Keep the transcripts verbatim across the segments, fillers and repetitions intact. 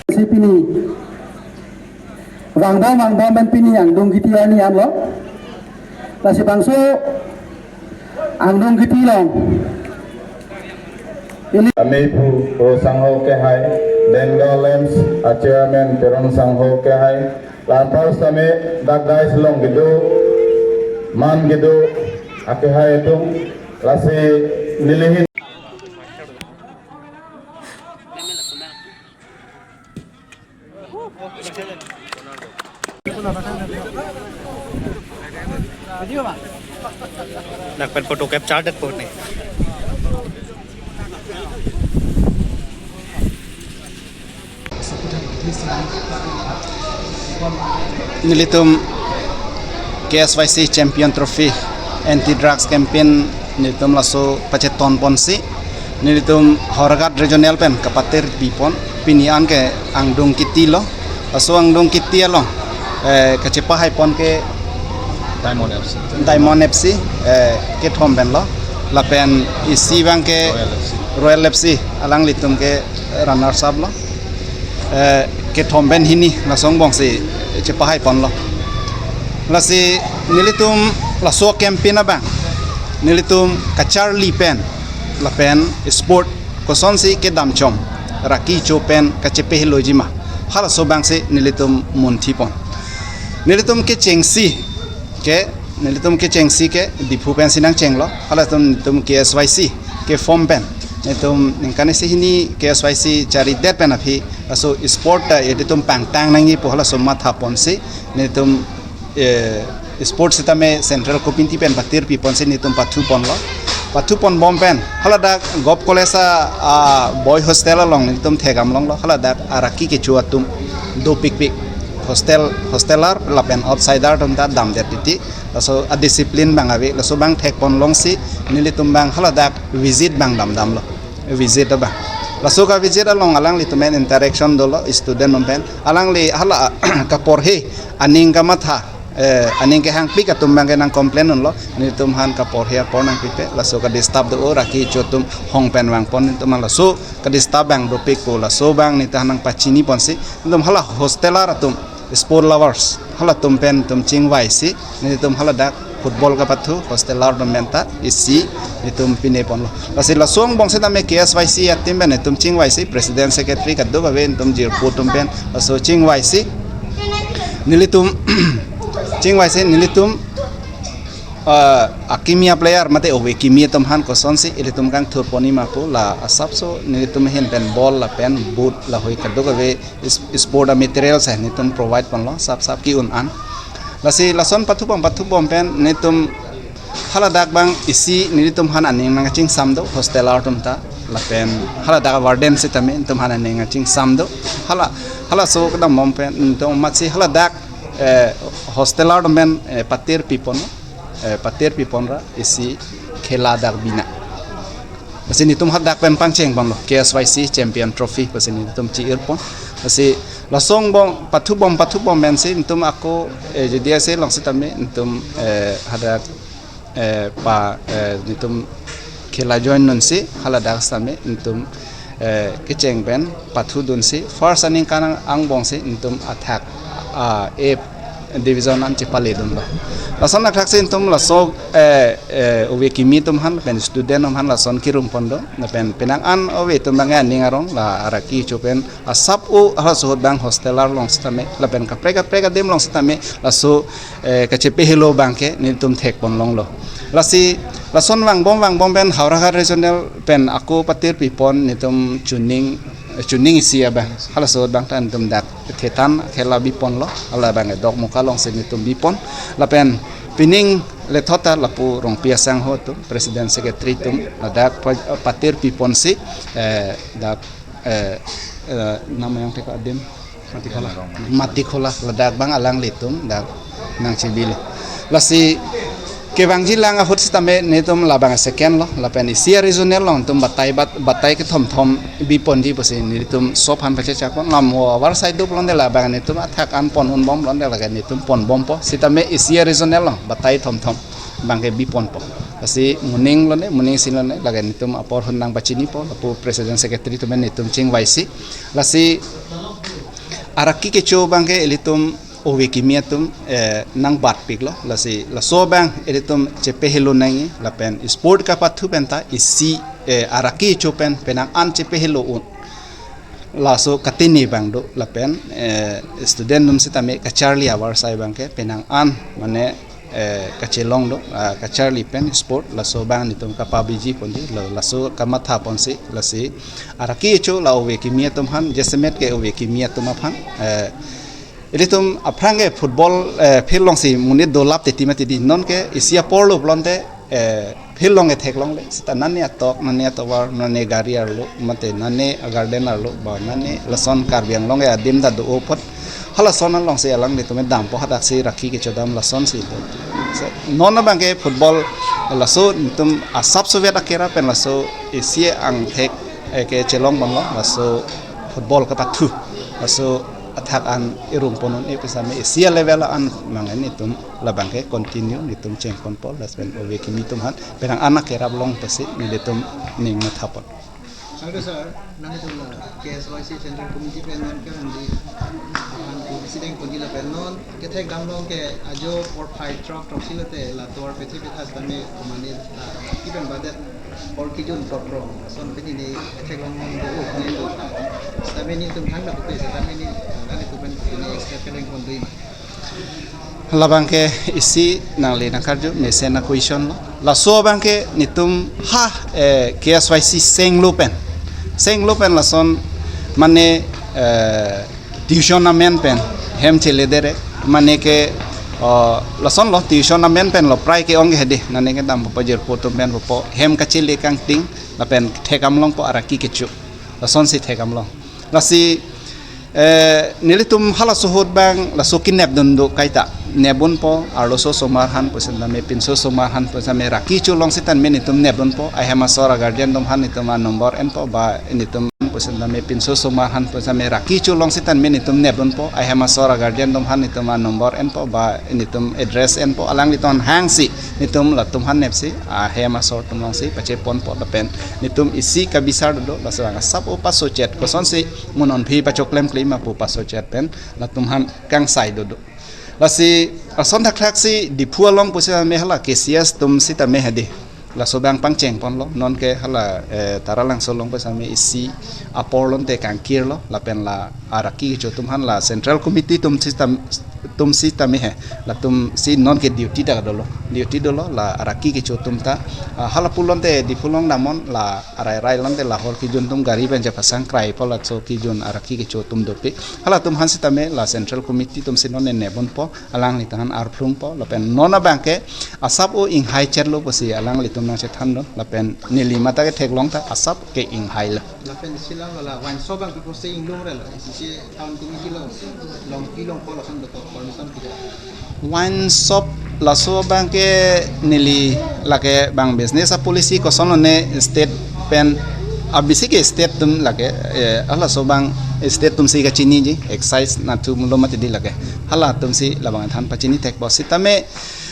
Si pini vangbom vangbom pen pini angdung kiti arni anlo. Lasi bangso angdung kiti along ili Amephu Rosangho Kehai, Bengal Lamps a chairman Teron Sangho Kehai, lapar same dak dais along kedo, man kedo akehai atum, lasi nelihin. Dak pen photo capture det po ne. Nelitum K S Y C Champion Trophy Anti Drugs Campaign nelitum laso pacheton ponsi nelitum Howraghat Regional pen kapatir pipon, pini an ke angdung kiti lo. Laso angdung kiti along, eh, kachepahai pon ke Diamond F C. Diamond F C, eh, kethom pen lo. Lapen isi abang ke Royal F C. Royal F C, alanglitum ke runners up lo. Eh, kethom pen hini laso angbong si chepahai ponlo. Lasi nelitum laso campaign abang nelitum kacharli pen lapen sport kosonsi kedam chom, raki cho pen kachepe hiloji ma, halaso abang si nelitum munthi pon. Nelitum kechengsi ke, nelitum kechengsi ke Diphu pensi nangchenglo, halatum nelitum K S Y C ke form pen. Nelitum ningkan isi hini K S Y C charidet pen aphi, laso sport ta ilitum pangtang nangji pu halaso matha ponsi nelitum, eh, sport sitame Central Committee pen patir piponsi nelitum pathu ponlo. Pathu ponbom pen haladak Govt College a, a boy hostel along nelitum thekdam longlo, haladak araki kecho atum dopikpik, hostel, hostelar lapen outsider atum ta damdet titi. Laso a discipline abang ave, laso abang thek pon longsi nelitum abang haladak visit abang damdamlo. Visit abang. Laso ka visit along alanglitum pen interaction dolo student atum pen. Alangli hala kaporhe aning kamatha, eh, aning kehangpik atum abang ke nang complain unlo, nelitum aphan kaporhe apor nangpipe, laso ka disturb do, o raki cho atum hong pen vang pon, nelitum laso ka disturb abang dopik pu, laso abang nelitum nangpachini ponsi nelitum hala hostelar atum, sport lovers, halatum pen nelitum chingvaisi nelitum haladak football kapathu, hostelar atum pen ta isi nelitum pine ponlo. Lasi laso angbong sitame K S Y C a team pen nelitum chingvaisi, president secretary kadokave nelitum jirpo atum pen laso chingvaisi nelitum chingvaisi nelitum, ah, akimi a player mate ove kimi atum aphan kosonsi ilitum kangthur ponji ma pu la asapso nelitum ahin pen ball lapen boot lahei kadokave is-, sport a materials nelitum provide ponlo, sap sap ke-un an. Lasi lason pathubom pathubom pen nelitum haladak abang isi nelitum aphan aning nangchingsam do, hostelar atum ta, lapen haladak warden sitame nelitum aphan aning nangchingsam do. Hala, halaso kedambom pen nelitum amatsi haladak, eh, hostelar atum pen, eh, patir pipon, eh, patir pipon ra isi khela dak bina. Lasi nelitum hadak pen pangcheng ponlo, K S Y C Champion Trophy, lasi nelitum chi-ir pon. Lasi laso angbong pathubom pathubom pensi nelitum ako, eh, J D S A along sitame nelitum, eh, hadak, eh, pa, eh, nelitum khela join dunsi haladak sitame nelitum, eh, kecheng pen pathudunsi first aningkan angbong si nelitum athak, ah, eh, division an chepaledunlo. Lason athaksi netum laso, eh, eh, ove kimi atum aphan pen student atum aphan lason kirung pon do. Lapen penang an ove atum abang aning arong la araki kecho pen asap o halaso ahut abang hostel arlong sitame lapen kaprek kaprek adim along sitame laso, eh, kachepehelo abangke netum thek pon longlo. Lasi lason vangbom vangbom pen Howraghat Regional pen ako patir pipon netum chuning, chuning isi abang. Halaso ahut abang ta netum dak thethan khela biponlo. Hala abang Dokmoka alongsi netum bipon. Lapen pining lethot ta lapu Rongpi asangho atum, President Secretary atum, ladak pa-, patir piponsi, eh, dak, eh, eh, nama yang teka adim? Matikhola. Matikhola, ladak abang alanglitum dak nangchebilo. Lasi kevangji lang ahut sitame netum labang second lo, lapen isi a-regional along netum batai bat-, batai kethom thom biponji pusi netum sop aphan pachechak pon. Lam o avar side do pulote labang netum athak an pon unbom pulote lake netum ponbompo. Sitame isi a-regional along batai thom thom abangke biponpo. Lasi moning lone, moning sin lone, lake netum apor ahut nangpachinipo, lapu President Secretary atum netum chingvaisi. Lasi araki kecho abangke ilitum ove kimi atum, eh, nangbatpiklo. Lasi laso abang ilitum chepehelo nangji, lapen sport kapathu penta isi, eh, araki kecho pen penang an chepehelo un. Laso katini abang do, lapen, eh, student atum sitame kacharli avar sai abangke penang an mane, eh, kachelong do, ah, kacharli pen sport, laso abang netum kapabiji ponji, la-, laso kamatha ponsi, lasi araki kecho la ove kimi atum aphan, jasemet ke ove kimi atum aphan, eh, ilitum aphrang ke football, eh, field alongsi monit dolap teti mati di, nonke isi apor lo pulote, eh, field along ke theklongle, seta nane atok, nane atovar, nane gari arlo, mate nane garden arlo, ba nane lason Karbi Anglong ke adim ta do apot. Halason alongsi alanglitum dampo, hadaksi araki kecho dam lasonsi do. Se, non abangke football laso netum asap soviet akera pen laso isi angthek, eh, kechelong ponlo, laso football kapathu. Laso athak an irung pon un-e pusitame isi a-level an mangin netum labangke continue netum cheng ponpo, lapen ove kimi atum aphan penang an akerap long pusi nelitum ning matha pon. Hello sir, nangtum la K S Y C Central Committee pen non ke handi aphan tu sideng ponji lapen non kethek dam along ke ajo porphai throk throksi lote la tovar pethi petha sitame kumani, ah, kipen badet hor kejun throk throk. Lason pini ne kethek long non do, ne do. Sitame netum thang na pupe, sitame ne, ah, netum pen ne expect keleng pon do ma? Labangke isi nangli nangkarju mesen a-question lo. Laso abangke netum ha, eh, K S Y C senglo pen. Senglo pen lason mane, eh, tuition amen pen hem chele dere. Mane ke, oh, lason lo tuition amen pen lo prai ke-ong ke hedi. Nane ke dam popo jirpo atum pen popo hem kachele kangting lapen thekdam longpo araki kecho. Lasonsi thekdam long. Lasi, eh, nelitum halaso ahut abang laso kenep dun do kaita. Nepdunpo, arloso osomar aphan pusitame, pinso osomar aphan pusitame, araki kecho along sitame netum nepdunpo, ahem asor a-guardian atum aphan netum a-number enpo, ba netum pusitame, pinso osomar aphan pusitame, araki kecho along sitame netum nepdunpo, ahem asor a-guardian atum aphan netum a-number enpo, ba netum address enpo, alanglitum hangsi netum latum aphan nepsi, ahem asor atum alongsi pacheponpo lapen netum isi kabisar do, laso abang asap o paso chet, kosonsi mo non aphi pachoklem klemkle ma pu paso chet pen latum aphan kangsai dodo. Lasi ason thakthak si Diphu along pusitame hala K C S atum sitame hedi. Laso abang pangcheng ponlo, nonke hala, eh, Taralangso along pusitame isi apor lote kangkirlo, lapen la araki kecho atum aphan la Central Committee atum sitam-, atum sitame he, latumsi nonke duty ta dolo, duty dolo, la araki kecho atum ta, ah, hala pulote Diphu along damnon la arai rai lote la hor kejun atum gari pen chepasang kraipo, laso kejun araki kecho atum dopik. Halatum aphan sitame la Central Committee atumsi non ne nepdunpo, alanglitum aphan arphlungpo, lapen non abangke asap o inghai chetlo pusi alanglitum nangchethan dun, lapen neli mate ketheklong ta asap ke inghailo. Lapen isi alam la wine shop abang pi pusi inglong relo, isi town committee along, Longpi along po lason dokok permission pida. Wine shop laso abangke neli lake abang business a-policy koson lone state pen abisi ke state atum lake, eh, halaso abang state atumsi kachiniji, excise nathu mulo mati di lake. Halatumsi labang than pachini thekpo sitame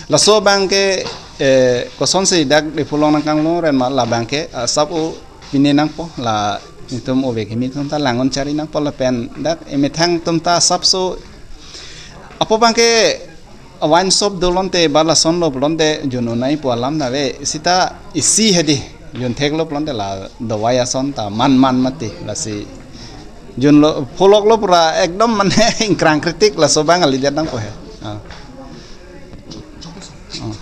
laso abangke, eh, kosonsi dak Diphu along nangkanglong ren ma labangke, ah, asap o pine nangpo, la netum ove kimi atum ta langon chari nangpo lapen dak emethang atum ta asapso apo abangke Wine shop do lonte ba lason lo lonte jun unai pu alam nave, sita isi hedi jun thek lo lonte la dawai ason ta man man mati lasi jun lo pholok lo pura ekdom mane ingkrang kritik laso abang ali dia dang ko he. Ah. Ah.